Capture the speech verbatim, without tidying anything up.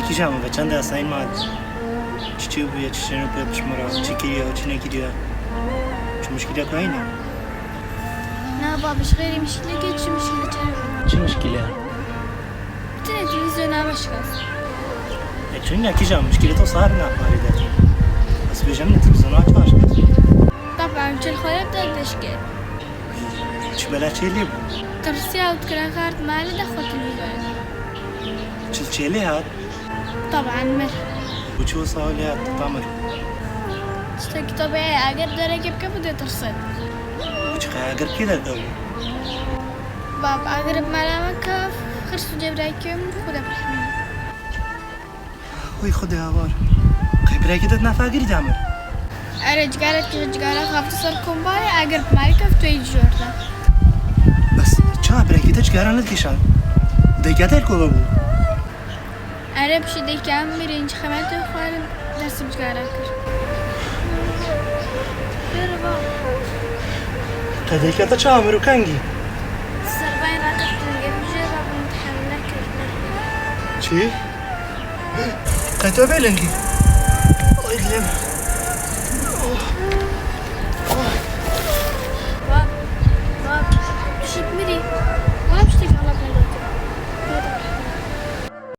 Kîja min ve çend esayîn mal. Çi çê bûye, çi çêne pê pişmira, çi kiriye, çi nekiriye. Çi muşkilek heyne? Na baba, ji xêrê muşkilekê çi muşkile çêne? Çi muşkile? Tenê televîzyona me şikast. E, çûyî ne kîja muşkilê to sar ne parê derkê. Ez bêjim ne televîzyona çaş. Taban çil xwe de deşke. Çi bela çêlê bû? Tirsiya û dikira xart malê de xwe televîzyonê. Çil çêlê hat? Taban mir. Û çi wisa lê hat ta mir? Tiştekî tabiî, eger dereke bike bû dê tirsin. Û çi qey eger kê derkevû? Bab, eger bi mala me kef, xirs û cebrekê min xwe de birehmî. Oy Xwedê havar. Qey birekê te nefagirî da mir? Erê, cigara dikişe, cigara xafte ser kombarê, eger bi malê kef tu yê jor de. Bes ça birekê te cigara nedikişa? Dayika te li ku bû? Erê, piştî dayika min mirî, ji xemetê xwarin dest bi cigara kir. Qey dayika te ça mir û kengî? Serbayên rakeftin, gel jê re bûn, tehemil nekirine. Çi? Qey tu bê lengî? Oy dilê min. Bab, bab, tu şî mirî.